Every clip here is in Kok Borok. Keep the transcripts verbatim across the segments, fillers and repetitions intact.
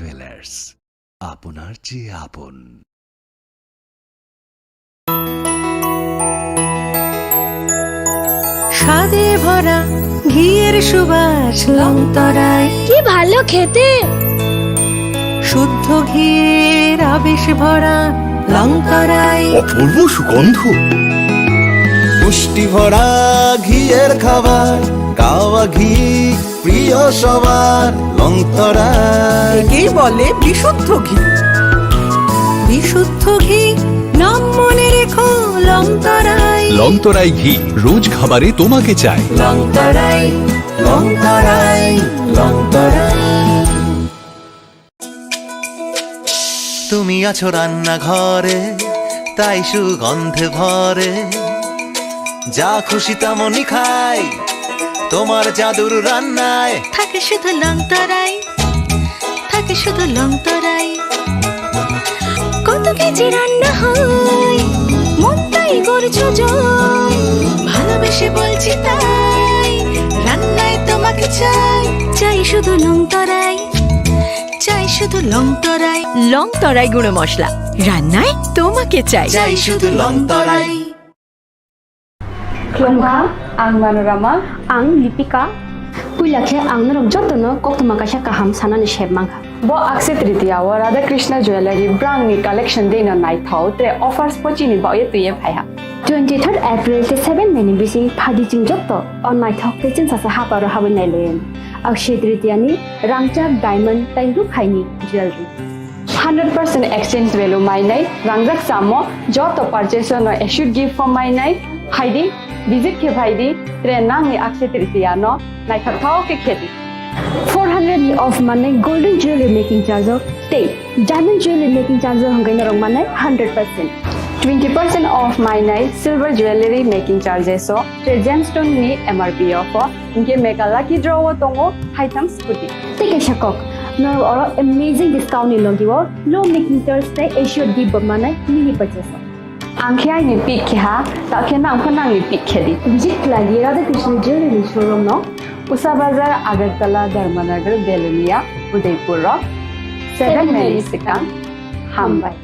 জুয়েলার্স, আপনার যে আপন। স্বাদে ভরা ঘিয়ের সুবাস লংতরাই। কি ভালো খেতে! শুদ্ধ ঘিয়ের আবেশ ভরা লংতরাই। অপূর্ব সুগন্ধ। পুষ্টি ভরা ঘিয়ের খাবার, কাওয়া ঘি প্রিয় সবার, লংতরাই। একেই বলে বিশুদ্ধ ঘি। বিশুদ্ধ ঘি, নাম মনে রেখো, লংতরাই। লংতরাই ঘি, রোজ খাবারে তোমাকে চাই। লংতরাই, লংতরাই, লংতরাই। তুমি আছো রান্নাঘরে, তাই সুগন্ধে ভরে। যা খুশি তেমনই খাই, তোমার জাদুর রান্নায়। থাকে শুধু লংতরাই, থাকে শুধু লংতরাই। কত কেজি রান্না হয়, মনটাই করছো জয়। ভালোবেসে বলছি তাই, রান্নায় তোমাকে চাই। চাই শুধু লংতরাই, চাই শুধু লংতরাই। লংতরাই গুঁড়ো মশলা, রান্নায় তোমাকে চাই। চাই শুধু লংতরাই। Khulumkha, ang Manorama. Ang Lipika. Puila khe ang norok jotono koktwma kaisa kaham sanani sep mankha. Bo Akshaya Tritiya o Radha Krishna Jewellery brangni collection deino naithok, tre offers bo chini bagwi twiwi phaiha. Twenty-third April tei seven May ni bising phaidi chwng joto o naithok tei chwngsacha haparo habwi nailaio. Akshaya Tritiya ni rangchak, diamond tei rukhaini jewellery. Hundred percent exchange value mainai, rangjak chamo joto purchase no assured gift bo mainai. Phaidi, visit khe phaidi, tre nangni Akshaya Tritiya no naithokthok khe khedi. Four hundred ni off manai golden jewelry making charge o tei diamond jewelry making charge o hwnkhe norok manai hundred percent. Twenty percent off mainai silver jewelry making charges o, tre gemstone ni M R P o pho. Hinkhe mega lucky draw o tongo haitham scooty. Tei kaisa kok, norok oro amazing discount ni logi o low making charge tei assured gift bo manai mini purchase o. Ang khe aini pick khe ha, ta khe nang pho nangni pick khe di. Visit khlai di Radha Krishna Jewellery showroom no, Usa Bazar, Agartala, Dharmanagar, Belonia, Udaipur o. Seven May ni swkang. Hambai.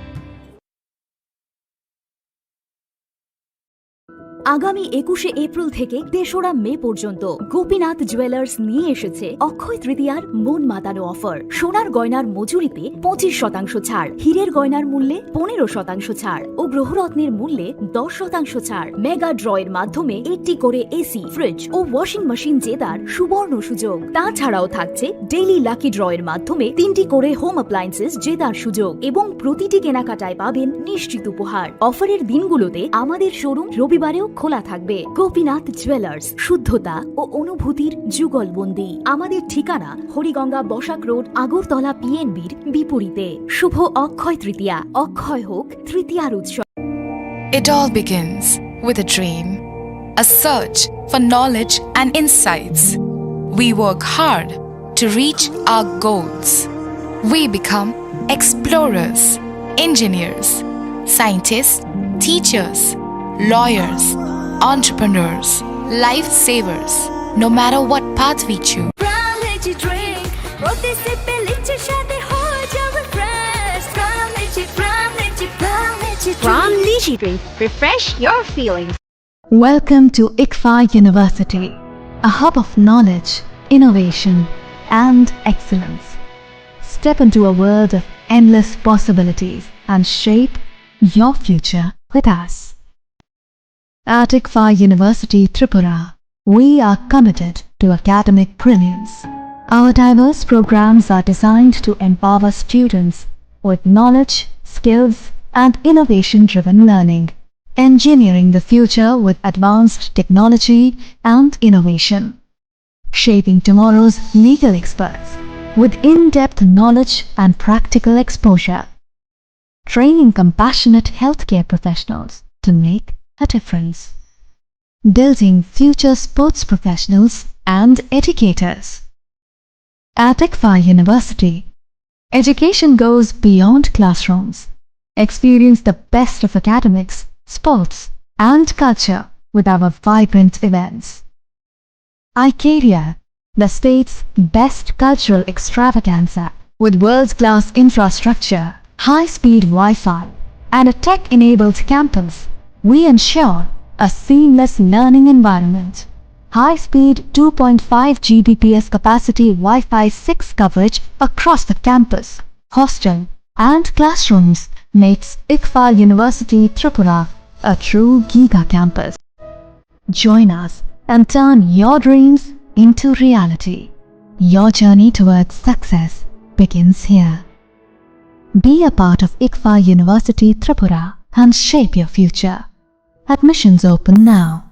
আগামী একুশে এপ্রিল থেকে তেসরা মে পর্যন্ত গোপীনাথ জুয়েলার্স নিয়ে এসেছে অক্ষয় তৃতীয়ার মন মাতানো অফার। সোনার গয়নার মজুরিতে পঁচিশ শতাংশ ছাড়, হীরের গয়নার মূল্যে পনেরো শতাংশ ছাড় ও গ্রহরত্নের মূল্যে দশ শতাংশ ছাড়। মেগা ড্র এর মাধ্যমে একটি করে এসি, ফ্রিজ ও ওয়াশিং মেশিন জেতার সুবর্ণ সুযোগ। তাছাড়াও থাকছে ডেইলি লাকি ড্র এর মাধ্যমে তিনটি করে হোম অ্যাপ্লায়েন্সেস জেতার সুযোগ এবং প্রতিটি কেনাকাটায় পাবেন নিশ্চিত উপহার। অফারের দিনগুলোতে আমাদের শোরুম রবিবারেও খোলা থাকবে। গোপীনাথ জুয়েলার্স, শুদ্ধতা ও অনুভূতির যুগলবন্দি। আমাদের ঠিকানা হরিগঙ্গা বসাক রোড, আগরতলা পিএনবির বিপরীতে। শুভ অক্ষয় তৃতীয়া, অক্ষয় হোক তৃতীয়ার উৎসব। It all begins with a dream, a search for knowledge and insights. We work hard to reach our goals. We become explorers, engineers, scientists, teachers, lawyers, entrepreneurs, lifesavers, no matter what path we choose. Pram Lychee Drink, প্রতি সিপে লিচি স্বাদে হয়ে যাবে fresh. Pram Lychee, Pram Lychee, Pram Lychee Drink। Pram Lychee Drink, refresh your feelings. Welcome to ICFAI University, a hub of knowledge, innovation, and excellence. Step into a world of endless possibilities and shape your future with us. At ICFAI University Tripura, we are committed to academic brilliance. Our diverse programs are designed to empower students with knowledge, skills, and innovation-driven learning. Engineering the future with advanced technology and innovation. Shaping tomorrow's legal experts with in-depth knowledge and practical exposure. Training compassionate healthcare professionals to make a difference. Building future sports professionals and educators. At ICFAI University, education goes beyond classrooms. Experience the best of academics, sports, and culture with our vibrant events. iCareer, the state's best cultural extravaganza, With world-class infrastructure, high-speed Wi-Fi, and a tech-enabled campus, we ensure a seamless learning environment. High-speed two point five G B P S capacity Wi-Fi six coverage across the campus, hostel, and classrooms makes ICFAR University Tripura a true giga campus. Join us and turn your dreams into reality. Your journey towards success begins here. Be a part of ICFAR University Tripura and shape your future. Admissions open now.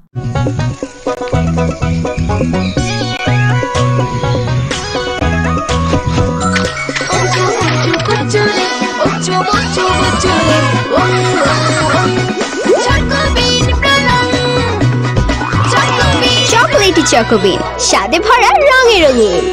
Chocolatey Choco Bean, স্বাদে ভরা রঙে রঙিন।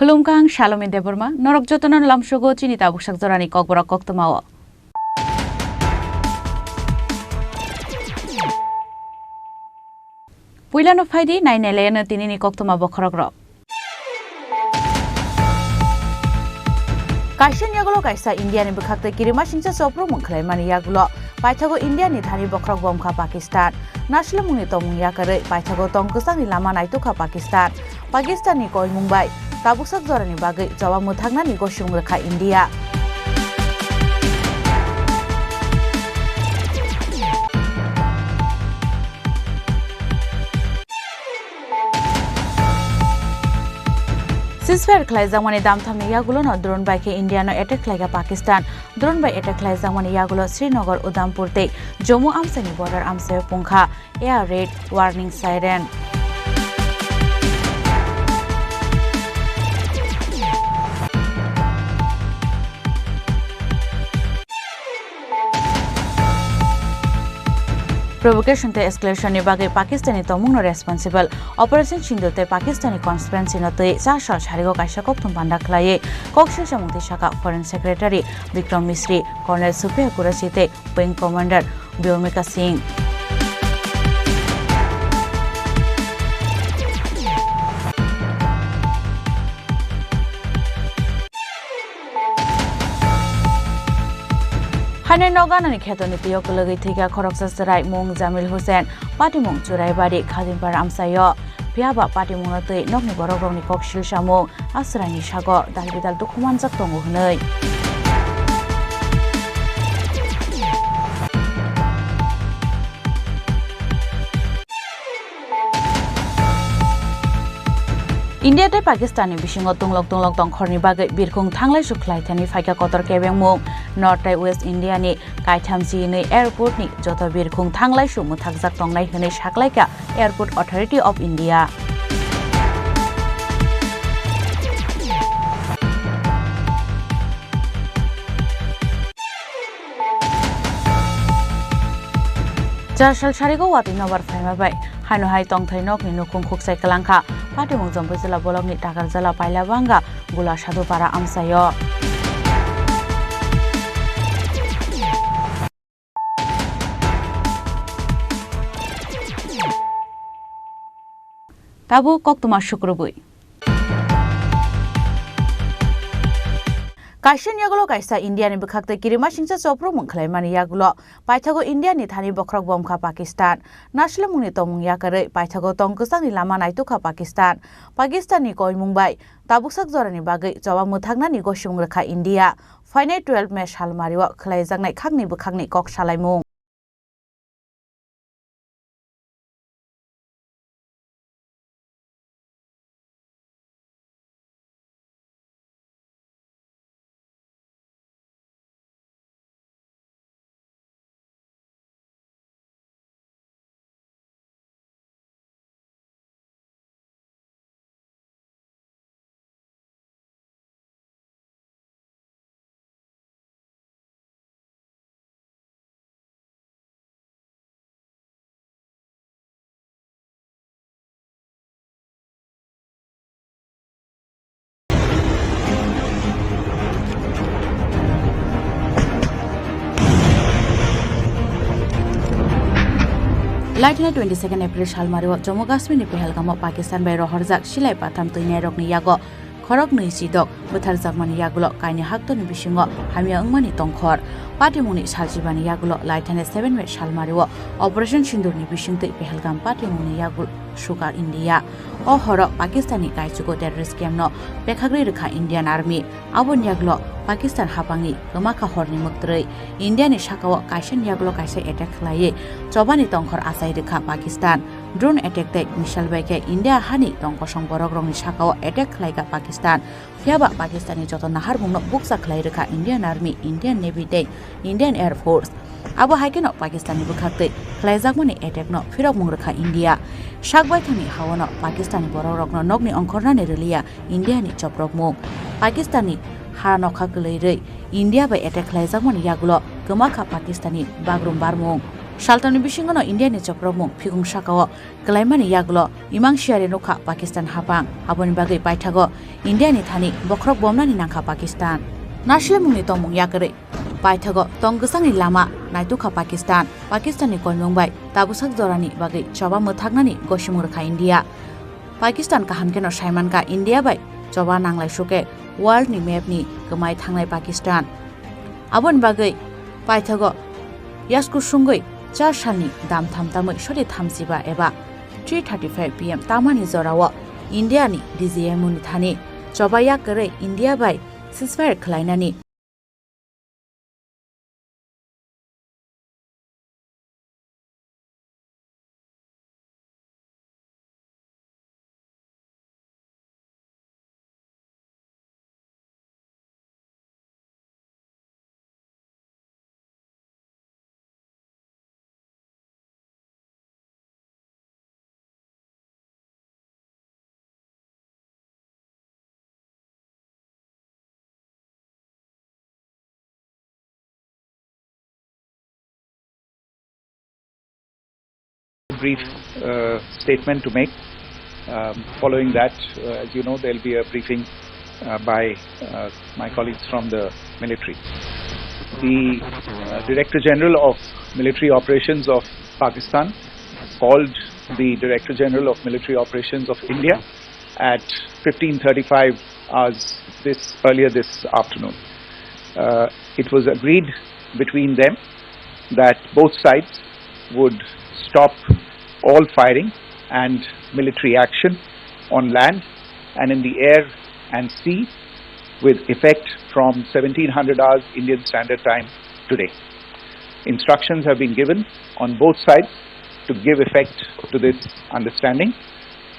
Khulumkha, ang Salomi Debbarma, norok jotono lamsogo chini tabuksak jorani kokborok koktwmao. Puilano phaidi, nainailaino tinini koktwma bokhorokrok. Kaisani yagulo kaisa Indiani bwkhak tei kirimasingcha choprwngmung khlaimani yagulo paithago Indiani thani bokhorok bomkha Pakistan. Naslimungni tongmung yakarwi paithago tong kwchangni lama naitukha Pakistan. Pakistanni koimung bai tabuksak jorani bagwi choba mwthaknani gosimung rwkha India. Ceasefire khlaijakmani damthamni yagulono drone bai khe India-no attack khlaikha Pakistan. Drone bai attack khlaijakmani yagulo Srinagar, Udhampur tei Jammu amchaini border amchaio pungkha air raid warning siren. Provocation tei escalation ni bagwi Pakistan ni tongmung no responsible. Operation Sindoor tei Pakistan ni conspiracy no twi cha sal sarigo kaisa kokthum panda khlaiwi kok silsamung twi saka Foreign Secretary Bikram Misri, Colonel Supriya Qureshi tei Wing Commander Vyomika Singh. Haino nok ganani kheto ni twi o kwlwgwi thwikha khoroksa chwrai, mung Jamil Hussain, patimung Churaibari, Khadimbar amchaio. Phiya ba patimungno twi nokni borokrokni kok silsamung, a chwraini sago dal bidal dukhu manjak tongo hwnwi. India tei Pakistan ni bisingo tunglok tunglok tongkhorni bagwi birkhung thanglaisu khlai thani phaikha kotor kebengmung. North tei West India ni kaitham chinwi airport ni joto birkhung thanglaisu mwthakjak tongnai hwnwi saklaikha Airport Authority of India. Char sal sarigo watwi nobar phaima bai haino hai tongthai nokni nukhung khuksai kwlangkha. Patimung Jampui jila bolokni Takarjala Pailabanga Gula Sadhupara amchaio. Tabuk koktwma sukrubwi. Kaisani yagulo kaisa India ni bwkhak tei kirimasingcha choprwngmung khlaimani yagulo paithago India ni thani bokhorok bomkha Pakistan. Naslimungni tongmung yakarwi paithago tong kwchangni lama naitukha Pakistan. Pakistan ni koimung bai tabuksak jorani bagwi choba mwthaknani gosimung rwkha India. Phainai twelve May salmario khlaijaknai khakni bwkhakni kok salaimung. Laithani twenty second April salmario Jammu Kashmir ni Pahalgam o Pakistan bai rohorjak silai patham twinairokni yago khorok nwi chidok bwtharjakmani yagulo kaini haktorni bisingo hamya wngmani tongkhor. Patimungni salchibani yagulo laithani seven May salmario Operation Sindurni bisingtwi Pahalgam patimungni yagul suka India. O horo Pakistanni kaichugo terrorist camp no pekhagri rwkha Indian Army. Aboni yagulo Pakistan haphangni kwmakha horni mwktrwi Indiani sakao kaisani yagulo kaisa attack khlaiwi chobani tongkhor achai rwkha Pakistan. Drone attack tei missile bai khe India hani tongkosong borokrokni sakao attack khlaikha Pakistan. Phiyaba Pakistanni joto naharmungno bukcha khlai rwkha Indian Army, Indian Navy tei Indian Air Force. Abo hai kheno Pakistanni bwkhaktwi khlaijakmani attack no phirokmung rwkha India. Sakbaithangni haono Pakistanni borokrokno nokni ongkhornani rwliya Indiani choprokmung. Pakistanni ha nokha kwlwi rwi India bai attack khlaijakmani yagulo kwmakha Pakistanni bagrum barmung. Saltamni bisingono Indiani choprokmung phigong sakao kwlaimani yagulo imang siyari nukha Pakistan haphang. Aboni bagwi paithago Indiani thani bokhorok bomnani nangkha Pakistan. Naslemungni tongmung yakarwi paithago tong kwchangni lama naitukha Pakistan. Pakistanni koimung bai tabuksak jorani bagwi choba mwthaknani gosimung rwkha India. Pakistan kaham kheno saimankha India bai choba nanglai suke world ni map ni kwmai thangnai Pakistan. Aboni bagwi paithago yasku sungwi char salni dam tham tamwi sori thamsiba eba three thirty five P M tamani jorao India ni D G M ni thani choba yakarwi India bai ceasefire khlainani Brief uh, statement to make. Um, following that, uh, as you know, there'll be a briefing uh, by uh, my colleagues from the military. The uh, Director General of Military Operations of Pakistan called the Director General of Military Operations of India at fifteen thirty-five hours this earlier this afternoon. Uh, it was agreed between them that both sides would stop all firing and military action on land and in the air and sea with effect from seventeen hundred hours Indian Standard Time today. Instructions have been given on both sides to give effect to this understanding.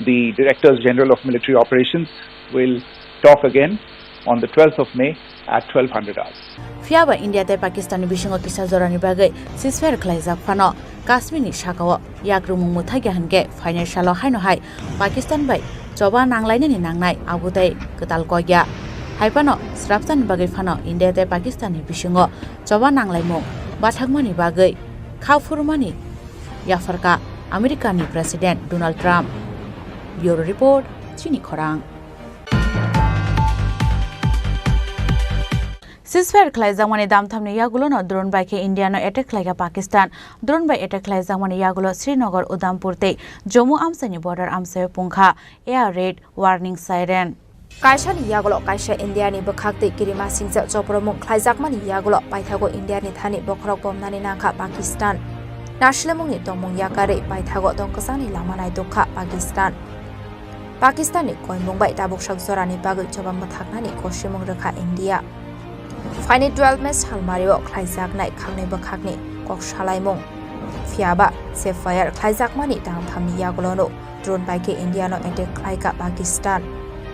The Directors General of Military Operations will talk again on the twelfth of May at twelve hundred hours. Phiyaba India tei Pakistanni bisingo kisa jorani bagwi ceasefire khlaijak phano Kashmirni sakao yakrumung mwthakya hwnkhe phainai salo haino hai Pakistan bai choba nanglainani nangnai abo tei kwtal kokya. Hai phano srapsani bagwi phano India tei Pakistanni bisingo choba nanglaimung bathakmani bagwi kha phurmani yapharkha Americani President Donald Trump. Bureau Report, Chini Khorang. Ceasefire khlaijakmani damthamni yagulono drone bai khe India no attack khlaikha Pakistan. Drone bai attack khlaijakmani yagulo Srinagar, Udhampur tei Jammu amchaini border amchaio pungkha air raid warning siren. Kaisani yagulo kaisa India ni bwkhak tei kirima singcha chopromung khlaijakmani yagulo paithago India ni thani bokhorok bomnani nangkha Pakistan. Naslemungni tongmung yakarwi paithago tongkwchangni lama naidokha Pakistan. Pakistanni koimung bai tabuksak jorani bagwi choba mwthaknani kosimung rwkha India. Phaini twelve May salmario khlaijaknai khaknwi bwkhakni kok salaimung. Phiyaba ceasefire khlaijakmani tangthamni yagulono drone bai khe India no attack khlaikha Pakistan.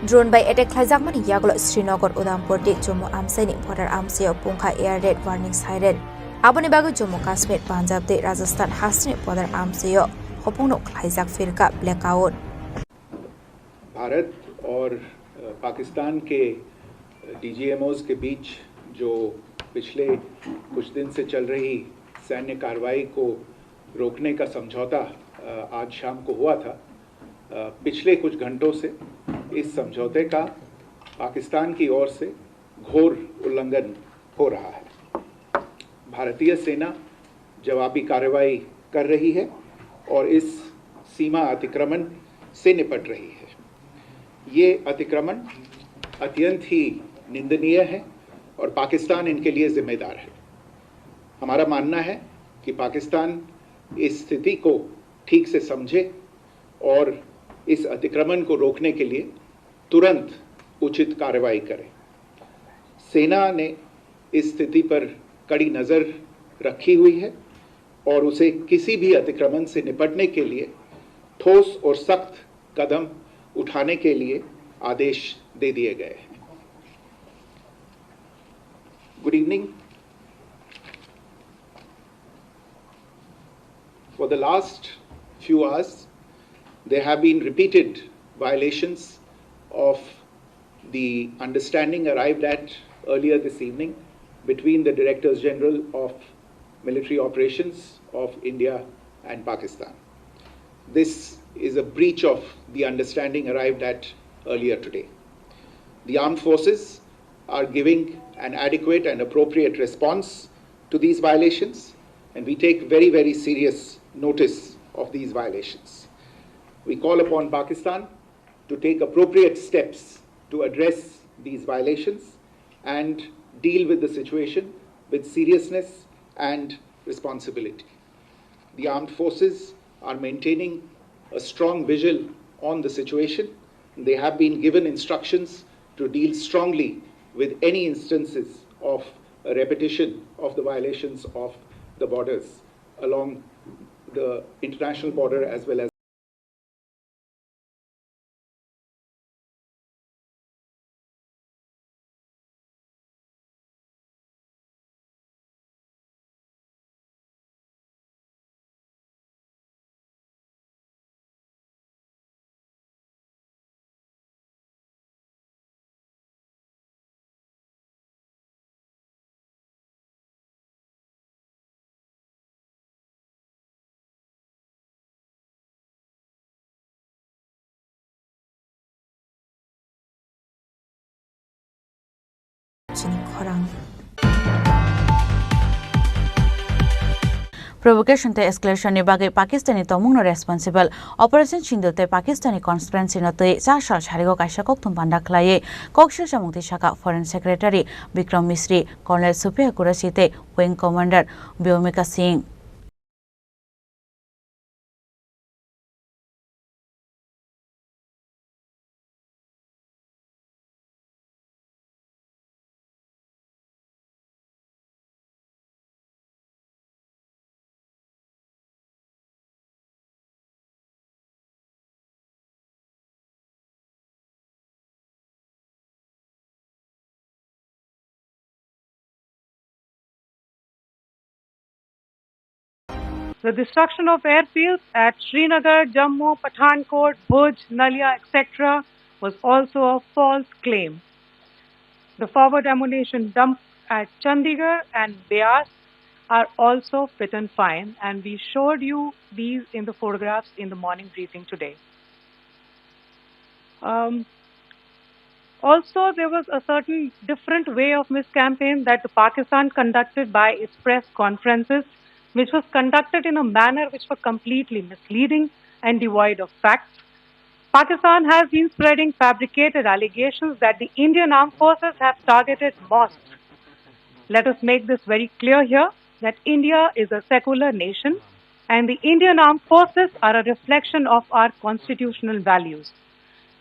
Drone bai attack khlaijakmani yagulo Srinagar, Udhampur tei Jammu amchaini border amchaio pungkha air raid warning siren. Aboni bagwi Jammu Kashmir, Punjab tei Rajasthan hasteni border amchaio hopongno khlaijak phirkha blackout. Bharat और, अ, पाकिस्तान के डीजीएमओज़ के बीच जो पिछले कुछ दिन से चल रही सैन्य कार्रवाई को रोकने का समझौता, अ, आज शाम को हुआ था। अ, पिछले कुछ घंटों से इस समझौते का पाकिस्तान की ओर से घोर उल्लंघन हो रहा है। भारतीय सेना जवाबी कार्रवाई कर रही है। और इस सीमा अतिक्रमण से निपट रही है। ये अतिक्रमण अत्यंत ही निंदनीय है और पाकिस्तान इनके लिए जिम्मेदार है। हमारा मानना है कि पाकिस्तान इस स्थिति को ठीक से समझे और इस अतिक्रमण को रोकने के लिए तुरंत उचित कार्रवाई करे। सेना ने इस स्थिति पर कड़ी नज़र रखी हुई है और उसे किसी भी अतिक्रमण से निपटने के लिए ठोस और सख्त कदम उठाने के लिए आदेश दे दिए गए हैं। Good evening. For the last few hours, there have been repeated violations of the understanding arrived at earlier this evening between the Directors General of Military Operations of India and Pakistan. This is a breach of the understanding arrived at earlier today. The armed forces are giving an adequate and appropriate response to these violations, and we take very, very serious notice of these violations. We call upon Pakistan to take appropriate steps to address these violations and deal with the situation with seriousness and responsibility. The armed forces are maintaining a strong vigil on the situation. They have been given instructions to deal strongly with any instances of a repetition of the violations of the borders along the international border as well as Chini khorang. Provocation tei escalation ni bagwi Pakistan ni tongmung no responsible. Operation Sindoor tei Pakistan ni conspiracy no twi char sal sarigo kaisa kokthum panda khlaiwi kok silsa mungtwi saka Foreign Secretary Bikram Misri, Colonel Supriya Qureshi tei Wing Commander Byomika Singh. The destruction of airfields at Srinagar, Jammu, Pathankot, Bhuj, Nalia, et cetera was also a false claim. The forward ammunition dump at Chandigarh and Beas are also fit and fine, and we showed you these in the photographs in the morning briefing today. Um, also, there was a certain different way of miscampaign that the Pakistan conducted by its press conferences, which was conducted in a manner which were completely misleading and devoid of facts. Pakistan has been spreading fabricated allegations that the Indian armed forces have targeted mosques. Let us make this very clear here that India is a secular nation and the Indian armed forces are a reflection of our constitutional values.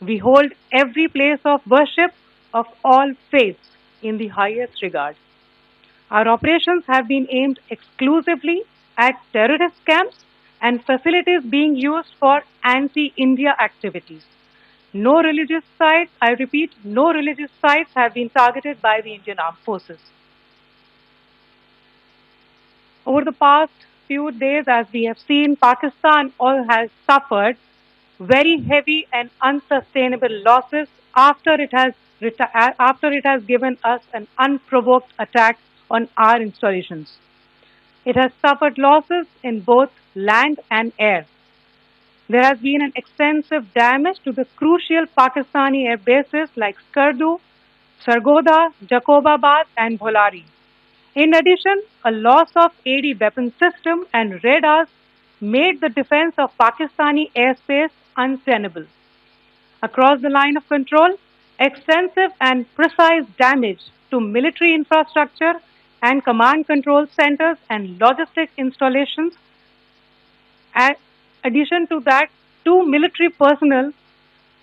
We hold every place of worship of all faiths in the highest regard. Our operations have been aimed exclusively at terrorist camps and facilities being used for anti-India activities. No religious sites, I repeat, no religious sites have been targeted by the Indian Armed Forces. Over the past few days, as we have seen, Pakistan all has suffered very heavy and unsustainable losses after it has reta-, after it has given us an unprovoked attack on our installations. It has suffered losses in both land and air. There has been an extensive damage to the crucial Pakistani air bases like Skardu, Sargodha, Jacobabad, and Bholari. In addition, a loss of A D weapon system and radars made the defense of Pakistani airspace untenable. Across the line of control, extensive and precise damage to military infrastructure and command control centers and logistic installations. In addition to that, two military personnel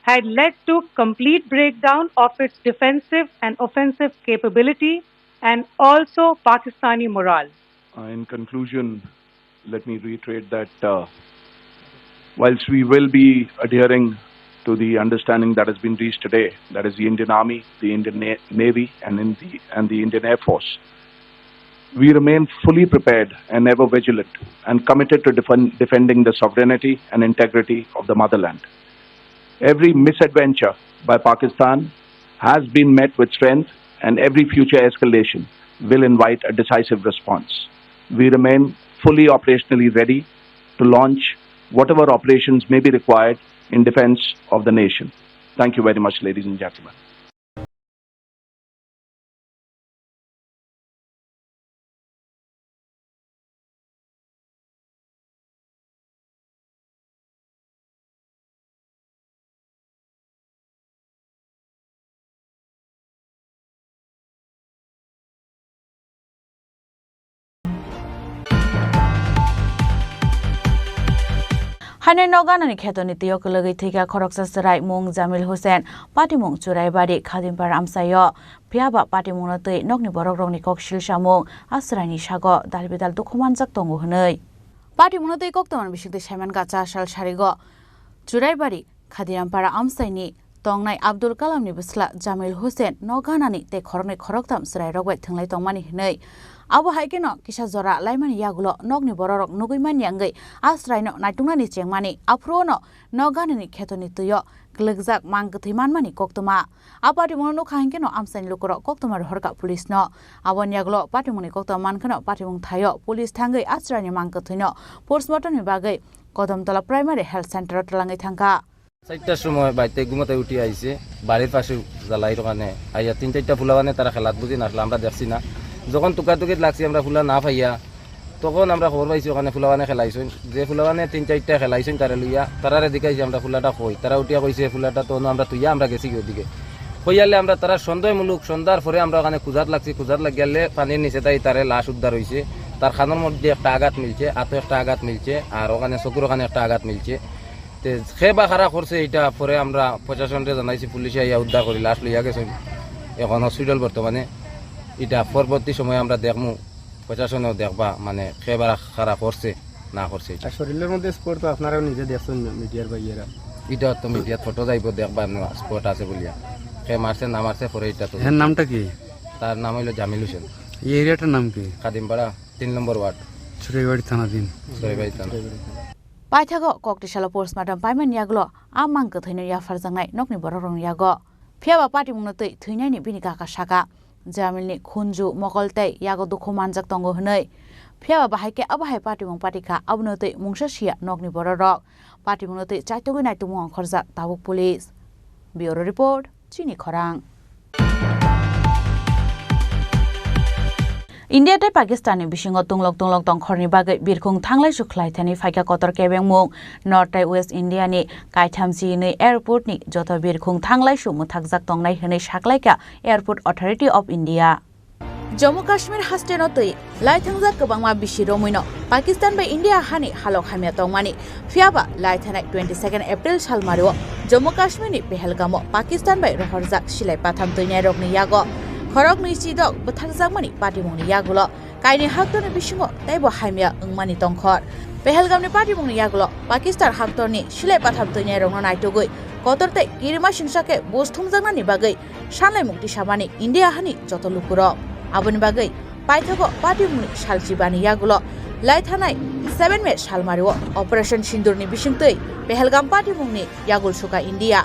had led to complete breakdown of its defensive and offensive capability and also Pakistani morale. Uh, in conclusion, let me reiterate that, uh, whilst we will be adhering to the understanding that has been reached today, that is the Indian Army, the Indian Na-, Navy, and in the, and the Indian Air Force, we remain fully prepared and ever vigilant and committed to defend, defending the sovereignty and integrity of the motherland. Every misadventure by Pakistan has been met with strength, and every future escalation will invite a decisive response. We remain fully operationally ready to launch whatever operations may be required in defense of the nation. Thank you very much, ladies and gentlemen. Haino nok ganani khetoni twi o kwlwgwi thwikha khoroksa chwrai mung Jamil Hussein, patimung Churaibari, Khadimpara amchaio. Phiya ba patimungno twi nokni borokrokni kok sil samung a chwraini sago dal bidal dukhu manjak tongo hwnwi. Patimungno twi koktwmani bisingtwi saimankha cha sal sarigo Churaibari Khadiampara amchaini tongnai Abdul Kalamni bwsla Jamil Hussein nok ganani tei khoroknwi khoroktham chwrairok bai thwnglai tongmani hwnwi. Abo hai kheno kisa jora laimani yagulo nokni bororok nugwi manya wngwi a chwraino naituknani chengmani, aphuru ono nok ganani khetoni twi o kwlwkjak mang kwthwi manmani koktwma. A patimungno nukha hinkhe no amchaini lukurok koktwma rohorkha police no. Aboni yagulo patimungni koktwma mankheno patimung thaio police thangwi a chwraini mang kwthwino postmortem ni bagwi Kodamtola Primary Health Center o twlangwi thangkha. Chaita somoi bai tei gumatai uthi aise, barir pase jalai rokane. Aiya tin chaita phulabane tara khelat buji na asle amra dekhchi na. Jokhon tukatukit lagchi amra phula na phaiya, Tokhon amra khobor paisi okhane phulabane khelaisoi, je phulabane tin chaita khelaisoi tare luiya, tarare dikhaisi amra phulata khoi, tara utia koise phulata to ono amra tuiya amra gesi gi odike. Khoiyale amra tara sondoy muluk, sondar phore amra okhane kujat lagsi, kujat lagiale panir niche tai tare lash uddar hoise, tar khanor moddhe ekta agat milche, ato ekta agat milche, ar okhane sokur okhane ekta agat milche. Te khe ba khara khorse eta phore amra proshasonre janaisi, police aiya uddar gori lash luiya gesoi. Ekhon hospital bortomane, eta porborti somoy amra dekhmu. Proshasoneo dekhba, mane, khe bara khara khorse, na khorse. আর শরীরের মধ্যে স্পট তো আপনারাও নিজে দেখছেন মি-, মিডিয়ার ভাইয়েরা। এটা তো মিডিয়াত ফটো যাইব, দেখবা, এমনি স্পট আছে বলিয়া। কে মারছে, না মারছে, পরে এটা তো। এর নামটা কি? তার নাম হইলো জামিল হোসেন। এই এরিয়াটার নাম কি? কাদিমপাড়া, তিন নম্বর ওয়ার্ড। চুরাইবাড়ি থানাধীন। চুরাইবাড়ি থানা। Paithago koktwi salo postmortem paimani yagulo a mang kwthwino yapharjaknai nokni borokrokni yago. Phiya ba patimungno twi thwinaini bini kaka saka. Jamilni khunju, mokol tei yago dukhu manjak tongo hwnwi. Phiya ba bahai khe abo hai patimung patikha, abono twi mungsa siya nokni bororok. Patimungno twi chaitugwi naitukmung ongkhorjak tabuk police. Bureau report, Chini Khorang. India tei Pakistan ni bisingo tunglok tunglok tongkhorni bagwi birkhung thanglaisu khlai thani phaikha kotor kebengmung. North tei West India ni kaitham chinwi airport ni joto birkhung thanglaisu mwthakjak tongnai hwnwi saklaikha Airport Authority of India. Jammu Kashmir haste no twi laithangjak kwbangma bisi romwi no Pakistan bai India hani halok hamya tongmani. Phiya ba laithanai twenty second April salmari o Jammu Kashmir ni Pahalgam o Pakistan bai rohorjak silai patham twinai rokni yago khoroknwi chidok bwtharjakmani patimungni yagulo kaini haktorni bisingo teibo hamya wngmani tongkhor. Pahalgamni patimungni yagulo Pakistan haktorni silai patham twinairokno naitugwi kotor tei kirima singsa khe buj thumjaknani bagwi sanlaimung tisamani India hani joto lukurok. Aboni bagwi paithago patimungni salchibani yagulo laithanai seven May salmario Operation Sindurni bisingtwi Pahalgam patimungni yagul suka India.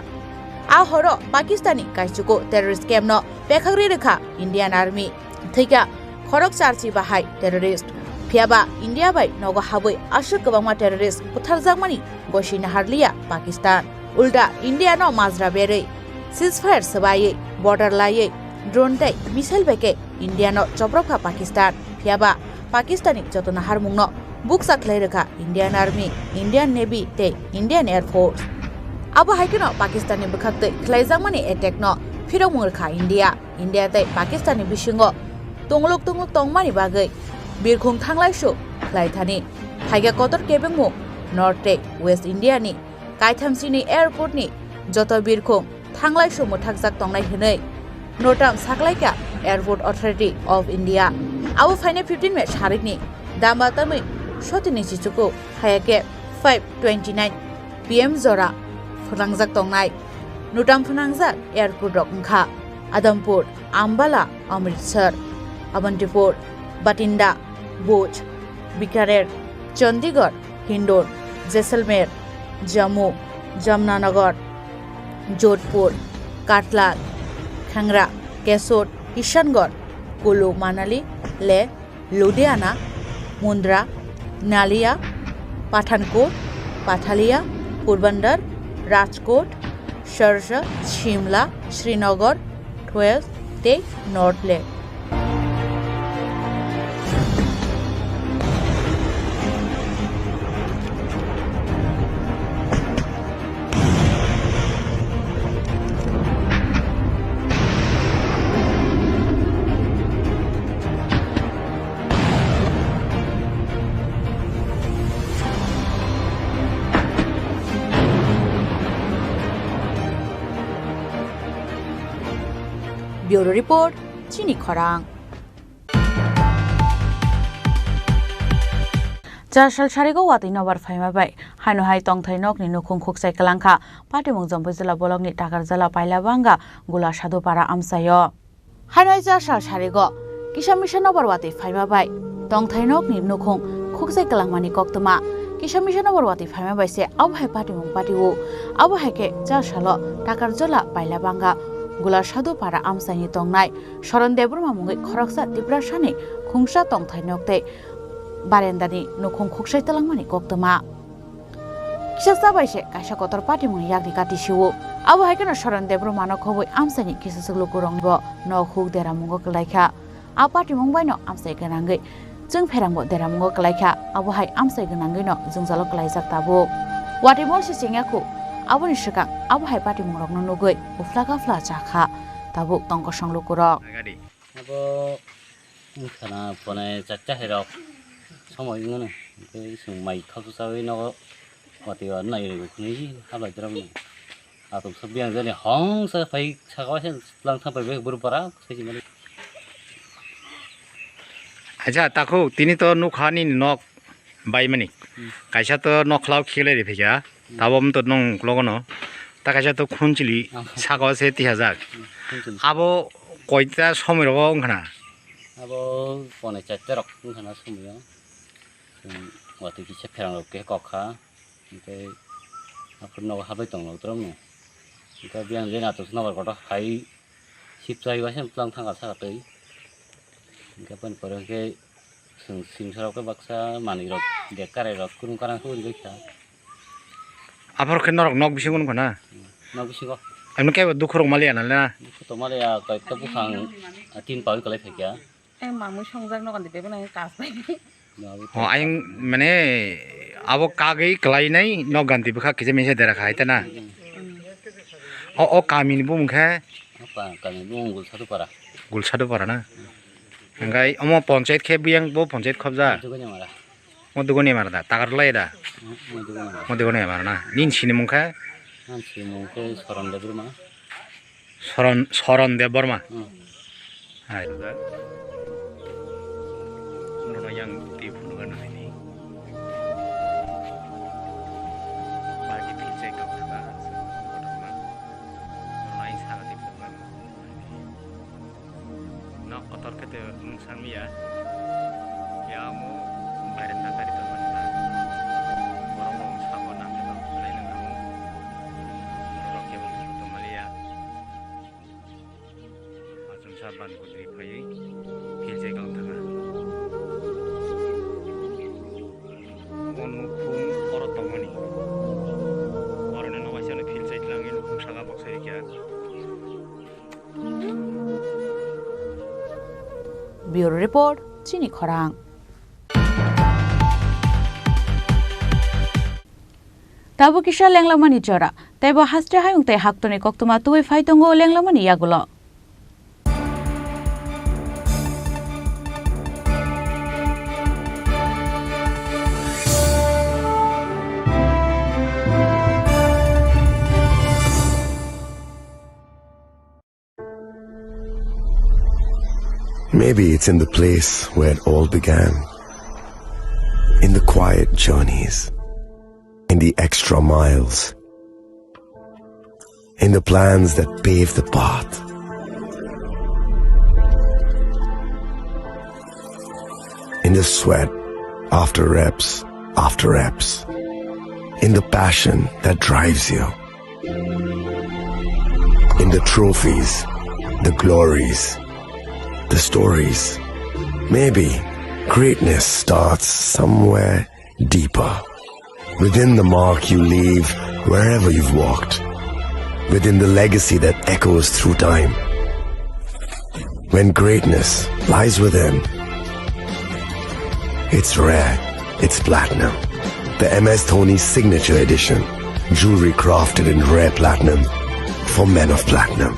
A horo Pakistani kaichuku terrorist campno pekhagri rwkha Indian Army. Thwikha khorok charchi bahai terrorist. Phiya ba India bai nogo habwi aswk kwbangma terrorist butharjakmani gosi naharliya Pakistan. Ulta India no majra berwi ceasefire swbaiwi border laiwi drone tei missile bai khe India no choprokha Pakistan. Phiya ba Pakistani joto naharmungno bukcha khlai rwkha Indian Army, Indian Navy tei Indian Air Force. Abo hai kheno Pakistan ni bwkhak twi khlaijakmani attack no phirokmung rwkha India. India tei Pakistan ni bisingo tungluk tungluk tongmani bagwi birkhung thanglaisu khlai thani. Phaikha kotor kebengmung North tei West India ni kaitham chini airport ni joto birkhung thanglaisu mwthakjak tongnai hwnwi notam saklaikha Airport Authority of India. Abo phainai fifteen May sarikni damba tamwi sotini chichuku hayake five twenty nine P M jora phwnangjak tongnai. Notam phwnangjak airport rok wngkha Adampur, Ambala, Amritsar, Avantipur, Batinda, Bhuj, Bikaner, Chandigarh, Hindon, Jaisalmer, Jammu, Jamnanagar, Jodhpur, Katla, Kangra, Kasod, Kishangarh, Kullu Manali, Leh, Ludhiana, Mundra, Nalia, Pathankot, Pathalia, Porbandar, Rajkot, Sharjah, Shimla, Srinagar, Twelve tei North Leh. Bureau Report, Chini Khorang. Char sal sarigo watwi nobar phaima bai haino hai tongthai nokni nukhung khukchai kwlangkha. Patimung Jampui jila bolokni Takarjala Pailabanga Gula Sadhupara amchaio. Haino hai char sal sarigo kisa misa nobar watwi phaima bai tongthai nokni nukhung khukchai kwlangmani koktwma. Kisa misa nobar watwi phaima bai se abo hai patimung patio. Abo hai khe char salo Takarjala Pailabanga Gula Sadhupara amchaini tongnai Soron Debbarma mungwi khoroksa Tiprasani khungsa tongthai nok tei barendani nukhung khukchai twlangmani koktwma. Kisa cha bai se kaisa kotor patimungni yakni kati sio. Abo hai kheno Soron Debbarmano khobwi amchaini kisa chwk lukurokbo nok huk deramungo kwlaikha. A patimung baino amchai gwnangwi chwng pherangbo deramungo kwlaikha. Abo hai amchai gwnangwino jwngjalo kwlaijak tabuk. Watwi mol se chengya khu. Aboni swkang abo hai patimungrokno nugwi uphla kaphla chakha tabuk tongkosong lukurok. Abo wngkhana pone chatta hai rok somoi wngmano, hwnkhe chwng mai khausa chawi nogo watwi o nai rwgwi khwnwi hablai drop no. Atok sa biyang jani hong sa phai saka waisa lang thang pai bek buru para sai mani. Acha takhuk tini to nukha nini nok baimani. Hmm. Kaisa to nokhlao khiklai ri phikha. Hmm. Tabo wng to nong logono. Ta kaisa to khunchili. Ah. Saka o se tihajak. Hmm, khunchili. Abo koita somoi rogo wngkhana? Abo pone chatta rok wngkhana somoi o. Chwng watwi kisa pherang rok khe kok kha. Hwnkhe aphuru nogo habai tonglo trom no. Hwnkhe biyang jani atok nobar kotor hai sip chai waisa tlang thangkha saka twi. Hwnkhe aboni pore hwnkhe Chwng singsa rok khe baksa manwi rok bag karai rok kwrwng karang khe uri bai kha. Aphor khe norok nok bisingo wngkha na? Hmm, nok bisingo. Ano kebo dukhu rok maliya na le na? Dukhu to maliya, koi to buphang, ah, tin pawi kwlai phaikya. Ang mamwi songjak nok ani bebeno ang kas bai. Mamwi. Oh, ayang mane abo kagwi kwlainai nok ganti bwkha kisa misa dera kha hai ta na? Hmm. O, o kami ni bumung khe? O pa-, kami ni bumung Gulsadu para. Gulsadu para na? Hmm. Hingkai omo ponchayat khe biyang bo ponchayat khobjak? Dugani mara. Mo dugani mara da, takar lai da? Mo dugani mara. Mo dugani mara na. Nin sini mung khe? Ang sini mung khe Soron Debbarma. Soron, Soron Debbarma? Hmm. Hai. Mono yang ti phunu kan ini. Bagi pijai kau juga. Mono yang sangat ti phunu kan. Nok kotor khe tei nwng sangya. Yamo baireta kari tongmani ta. Borok rok sabo nang khe tong khlai nang nango. Borok khe bo tongmaliya. Achomsa ban kudri phaiwi philchai kang thangkha. O nukhung oro tongmani. Borokni nokaisa no philchai tlangwi nukhung saka boksai rikha. Bureau Report, Chini Khorang. Tabuk kisa lenglamani jora, teibo haste hayung tei haktorni koktwma tubui phai tongo lenglamani yagulo. Maybe it's in the place where it all began. In the quiet journeys, in the extra miles, in the plans that pave the path, in the sweat after reps after reps, in the passion that drives you. In the trophies, the glories, the stories. Maybe greatness starts somewhere deeper. Within the mark you leave wherever you've walked. Within the legacy that echoes through time. When greatness lies within, it's rare, it's platinum. The M S Dhoni Signature Edition. Jewelry crafted in rare platinum for men of platinum.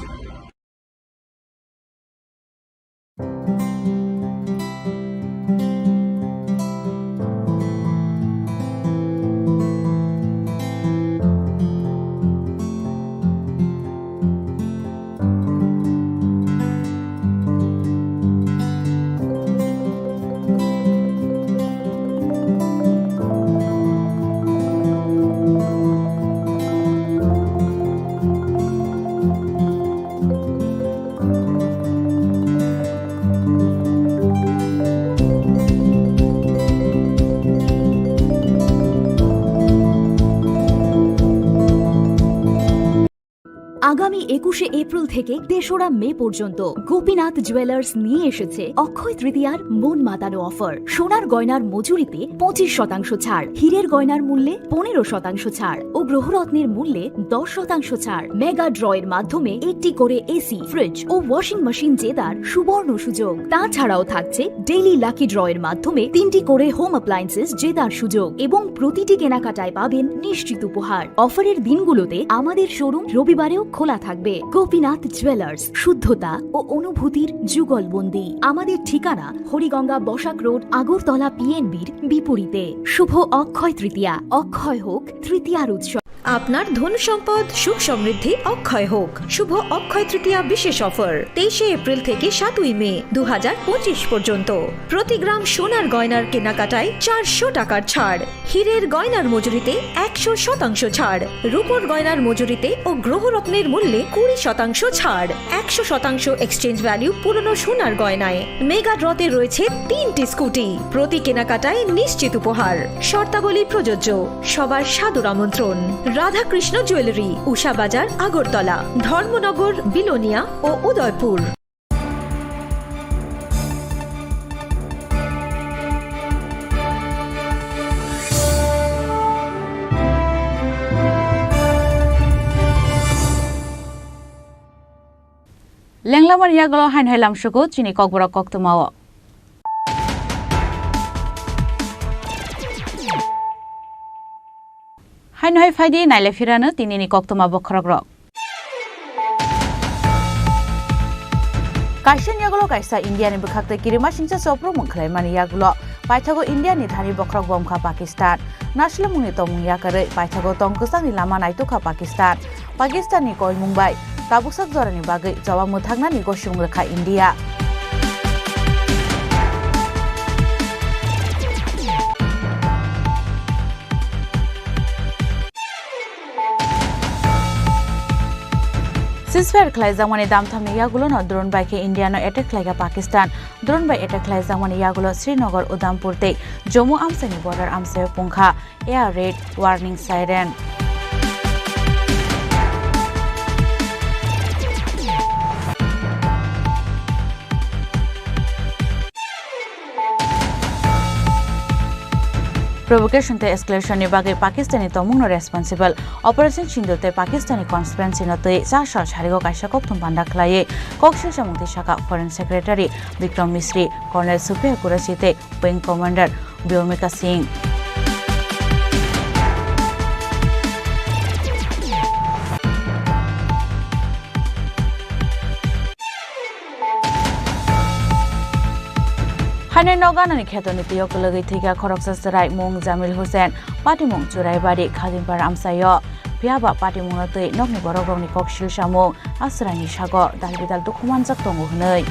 আগামী একুশে এপ্রিল থেকে তেসরা মে পর্যন্ত গোপীনাথ জুয়েলার্স নিয়ে এসেছে অক্ষয় তৃতীয়ার মন মাতানো অফার। সোনার গয়নার মজুরিতে পঁচিশ শতাংশ ছাড়, হীরের গয়নার মূল্যে পনেরো শতাংশ ছাড় ও গ্রহরত্নের মূল্যে দশ শতাংশ ছাড়। মেগা ড্রয়ের মাধ্যমে একটি করে এসি, ফ্রিজ ও ওয়াশিং মেশিন জেতার সুবর্ণ সুযোগ। তাছাড়াও থাকছে ডেইলি লাকি ড্রয়ের মাধ্যমে তিনটি করে হোম অ্যাপ্লায়েন্সেস জেতার সুযোগ এবং প্রতিটি কেনাকাটায় পাবেন নিশ্চিত উপহার। অফারের দিনগুলোতে আমাদের শোরুম রবিবারেও খোলা থাকবে। গোপীনাথ জুয়েলার্স, শুদ্ধতা ও অনুভূতির যুগলবন্দি। আমাদের ঠিকানা হরিগঙ্গা বসাক রোড, আগরতলা পিএনবির বিপরীতে। শুভ অক্ষয় তৃতীয়া, অক্ষয় হোক তৃতীয়ার উৎসব। আপনার ধন সম্পদ সুখ সমৃদ্ধি অক্ষয় হোক। শুভ অক্ষয় তৃতীয়া বিশেষ অফার, তেইশে এপ্রিল থেকে সাতই মে দু হাজার পঁচিশ পর্যন্ত। প্রতি গ্রাম সোনার গয়নার কেনাকাটায় চারশো টাকার ছাড়, হীরের গয়নার মজুরিতে একশো শতাংশ ছাড়, রূপোর গয়নার মজুরিতে ও গ্রহরত্নের মূল্যে কুড়ি শতাংশ ছাড়, একশো শতাংশ এক্সচেঞ্জ ভ্যালু পুরনো সোনার গয়নায়। মেগা ড্রতে রয়েছে তিনটি স্কুটি, প্রতি কেনাকাটায় নিশ্চিত উপহার। শর্তাবলী প্রযোজ্য। সবার সাদর আমন্ত্রণ। রাধাকৃষ্ণ জুয়েলারি, উষা বাজার, আগরতলা, ধর্মনগর, বিলোনিয়া ও Udaipur. Lenglamani yagulo haino hai lamsugo chini kokborok koktwmao. Haino hai phaidi naile phirano tinini koktwma bokhorokrok. Kaisani yagulo kaisa India ni bwkhak tei kirima singcha choprumung khlaimani yagulo paithago India ni thani bokhorok bomkha Pakistan. Naslemungni tongmung yakarwi paithago tong kwchangni lama naitukha Pakistan. Pakistanni koimung bai tabuksak jorani bagwi choba mwthaknani gosiyung rwkha India. Ceasefire khlaijakmani damthamni yagulono drone bai khe Indiano attack khlaikha Pakistan. Drone bai attack khlaijakmani yagulo Srinagar, Udhampur tei Jammu amchaini border amchaio pungkha air raid warning siren. Provocation tei escalation ni bagwi Pakistan ni tongmung no responsible. Operation Sindoor tei Pakistan ni conspiracy no twi cha sal sarigo kaisa koktwm panda khlaiwi kok silsamung twi saka Foreign Secretary Bikram Misri, Colonel Supriya Qureshi tei Wing Commander Vyomika Singh. Haino nok ganani kheto ni twi o kwlwgwi thwikha khoroksa chwrai, mung Jamil Hussain, patimung Churaibari, Khajingpara amchaio. Phiya ba patimungno twi nokni borokrokni kok sil samung a chwraini sago dal bidal dukhu manjak tongo hwnwi.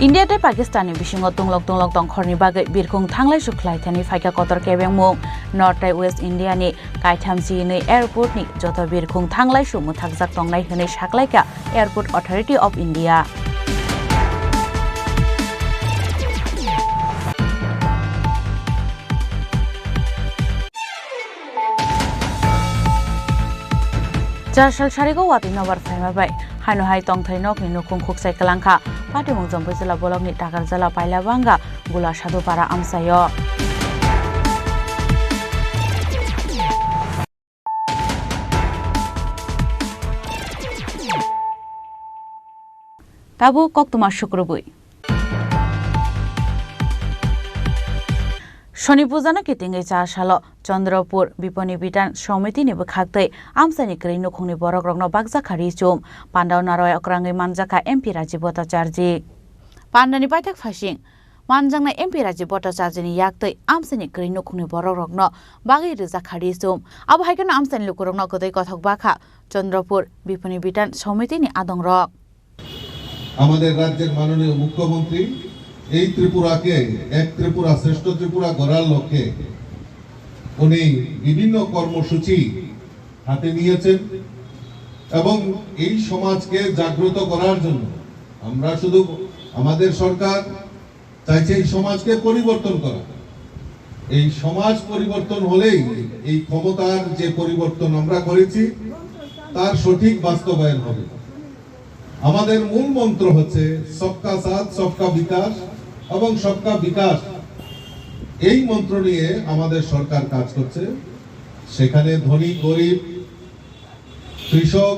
India tei Pakistan ni bisingo tunglok tunglok tongkhorni bagwi birkhung thanglaisu khlai thani phaikha kotor kebengmung. North tei West India ni kaitham chinwi airport ni joto birkhung thanglaisu mwthakjak tongnai hwnwi saklaikha Airport Authority of India. Char sal sarigo watwi nobar phaima bai haino hai tongthai nokni nukhung khuksai kwlangkha. Patimung Jomboi jila bolokni Takarjala Pailabanga Gula Sadhupara amchaio. Tabuk koktwma sukrubwi. Soni pujano kitingwi char salo Chandrapur Biponi Bitan Somitini bwkhaktwi amchaini kwrwi nukhungni borokrokno bakjakha ri chum. Pandao narwai okrangwi manjakha M P Rajiv Bhattacharjee. Pandani paithak phaising manjaknai M P Rajiv Bhattacharjeeni yaktwi amchaini kwrwi nukhungni borokrokno bagwi rwjakha ri chum. Abo hai kheno amchaini lukurokno kwtwi kothok bakha Chandrapur Biponi Bitan Somitini adongrok. আমাদের রাজ্যের মাননীয় মুখ্যমন্ত্রী এই ত্রিপুরাকে এক ত্রিপুরা শ্রেষ্ঠ ত্রিপুরা গড়ার লক্ষ্যে উনি বিভিন্ন কর্মসূচি হাতে নিয়েছেন এবং এই সমাজকে জাগ্রত করার জন্য আমরা শুধু, আমাদের সরকার চাইছে এই সমাজকে পরিবর্তন করা। এই সমাজ পরিবর্তন হলেই এই ক্ষমতার যে পরিবর্তন আমরা করেছি, তার সঠিক বাস্তবায়ন হবে। আমাদের মূল মন্ত্র হচ্ছে সবকা সাথ, সবকা বিকাশ এবং সবকা বিকাশ। এই মন্ত্র নিয়ে আমাদের সরকার কাজ করছে। সেখানে ধনী, গরিব, কৃষক,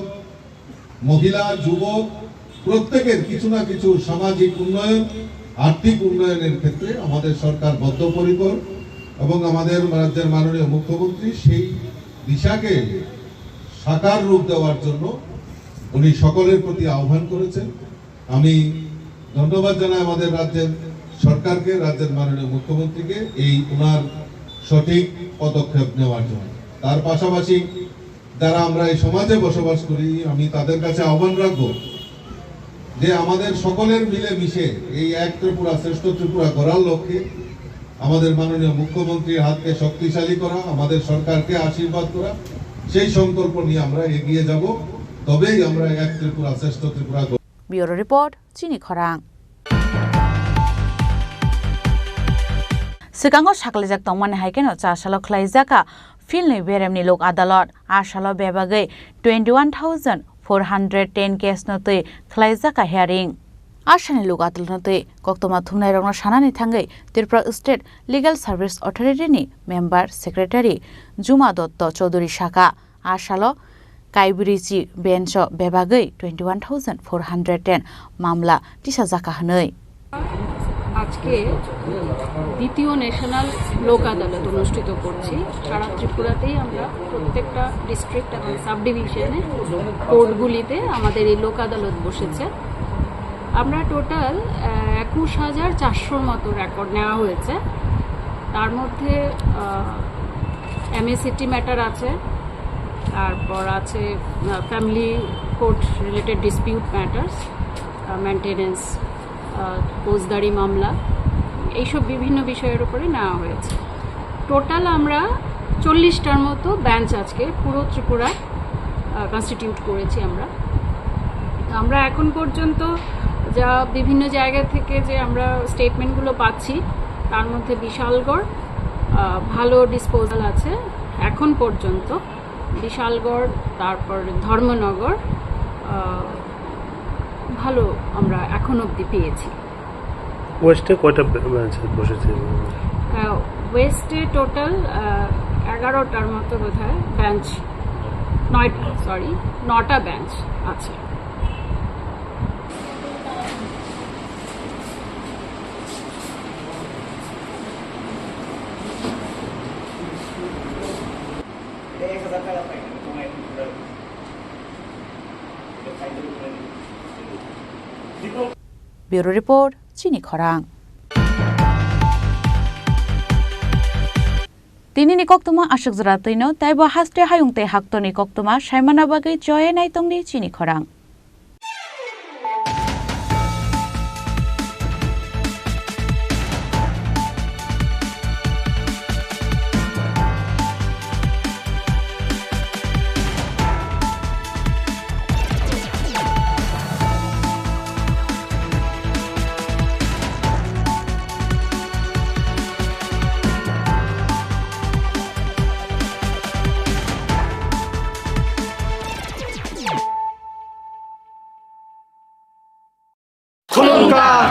মহিলা, যুবক প্রত্যেকের কিছু না কিছু সামাজিক উন্নয়ন, আর্থিক উন্নয়নের ক্ষেত্রে আমাদের সরকার বদ্ধপরিকর এবং আমাদের রাজ্যের মাননীয় মুখ্যমন্ত্রী সেই দিশাকে সাকার রূপ দেওয়ার জন্য উনি সকলের প্রতি আহ্বান করেছেন। আমি ধন্যবাদ জানাই আমাদের রাজ্যের সরকারকে, রাজ্যের মাননীয় মুখ্যমন্ত্রীকে এই ওনার সঠিক পদক্ষেপ নেওয়ার জন্য। তার পাশাপাশি যারা আমরা এই সমাজে বসবাস করি, আমি তাদের কাছে আহ্বান রাখব যে আমাদের সকলের মিলেমিশে এই এক ত্রিপুরা শ্রেষ্ঠ ত্রিপুরা গড়ার লক্ষ্যে আমাদের মাননীয় মুখ্যমন্ত্রীর হাতকে শক্তিশালী করা, আমাদের সরকারকে আশীর্বাদ করা, সেই সংকল্প নিয়ে আমরা এগিয়ে যাব। তবেই আমরা এক ত্রিপুরা শ্রেষ্ঠ ত্রিপুরা গড়- Bureau Report, Chini Khorang. Swkango sakhlaijak tongmani hai kheno char salo khlaijak kha Philnwi beremni lok adalot, a salo bebagwi twenty one thousand four hundred ten case no twi khlaijak kha hearing. A sani lok adalot no twi koktwma thumnairokno sanani thangwi Tripura State Legal Service Authority ni member secretary Juma Dotto Choudhury sakha, a salo Kaibirichi bench o bebagwi twenty one thousand four hundred ten mamla tisajak kha hwnwi. আজকে দ্বিতীয় ন্যাশনাল লোক আদালত অনুষ্ঠিত করছি। সারা ত্রিপুরাতেই আমরা প্রত্যেকটা ডিস্ট্রিক্ট এবং সাব ডিভিশনে কোর্টগুলিতে আমাদের এই লোক আদালত বসেছে। আমরা টোটাল একুশ হাজার চারশোর মতো রেকর্ড নেওয়া হয়েছে। তার মধ্যে এমএসএটি ম্যাটার আছে, তারপর আছে family court related dispute matters, maintenance, ফৌজদারি মামলা, এইসব বিভিন্ন বিষয়ের উপরে নেওয়া হয়েছে। টোটাল আমরা চল্লিশটার মতো বেঞ্চ আজকে পুরো ত্রিপুরা কনস্টিটিউট করেছি আমরা। তো আমরা এখন পর্যন্ত যা বিভিন্ন জায়গা থেকে যে আমরা স্টেটমেন্টগুলো পাচ্ছি, তার মধ্যে বিশালগড় আহ, ভালো ডিসপোজাল আছে এখন পর্যন্ত। বিশালগড়, তারপর ধর্মনগর, আহ, ভালো আমরা এখন অবধি পেয়েছি। ওয়েস্টে কয়টা বে-, বেঞ্চ বসেছে? আহ, ওয়েস্টে টোটাল, আহ, এগারোটার মতো বোধহয় বেঞ্চ, নয়টা, সরি, নটা বেঞ্চ আছে। Bureau Report, Chini Khorang. Tinini koktwma aswk jora twino, taibo haste hayung tei haktorni koktwma saimana bagwi joye naitongdi Chini Khorang.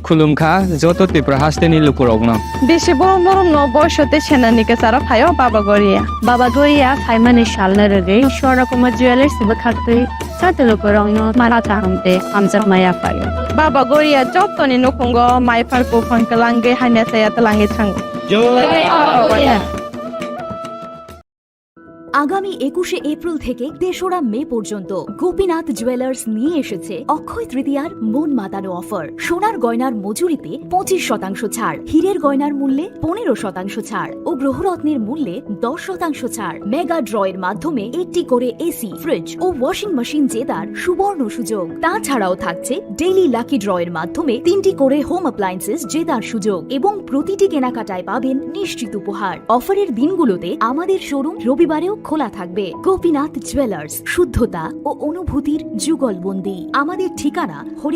Khulumkha joto Tripura hasteni lukurokno. Bisi borom borom no boiso tei senani kwcharo phaio Baba Goria. Baba Goria phaimani salno rwgwi Swarna Kumar Jewellers bwkhaktwi joto lukurokno mara kaham tei hamjakma yaphaio. Baba Goria jotoni nukhungo maiphar buphang kwlangwi hamya chaya twlangwi thango. Jai Baba Goria. আগামী একুশে এপ্রিল থেকে তেসরা মে পর্যন্ত গোপীনাথ জুয়েলার্স নিয়ে এসেছে অক্ষয় তৃতীয়ার মন মাতানো অফার। সোনার গয়নার মজুরিতে পঁচিশ শতাংশ ছাড়, হীরের গয়নার মূল্যে পনেরো শতাংশ ছাড় ও গ্রহরত্নের মূল্যে দশ শতাংশ ছাড়। মেগা ড্রয়ের মাধ্যমে একটি করে এসি, ফ্রিজ ও ওয়াশিং মেশিন জেতার সুবর্ণ সুযোগ। তাছাড়াও থাকছে ডেইলি লাকি ড্রয়ের মাধ্যমে তিনটি করে হোম অ্যাপ্লায়েন্সেস জেতার সুযোগ এবং প্রতিটি কেনাকাটায় পাবেন নিশ্চিত উপহার। অফারের দিনগুলোতে আমাদের শোরুম রবিবারেও খোলা থাকবে। গোপীনাথ জুয়েলার্স, শুদ্ধতা ও অনুভূতির যুগলবন্দি। আমাদের ঠিকানা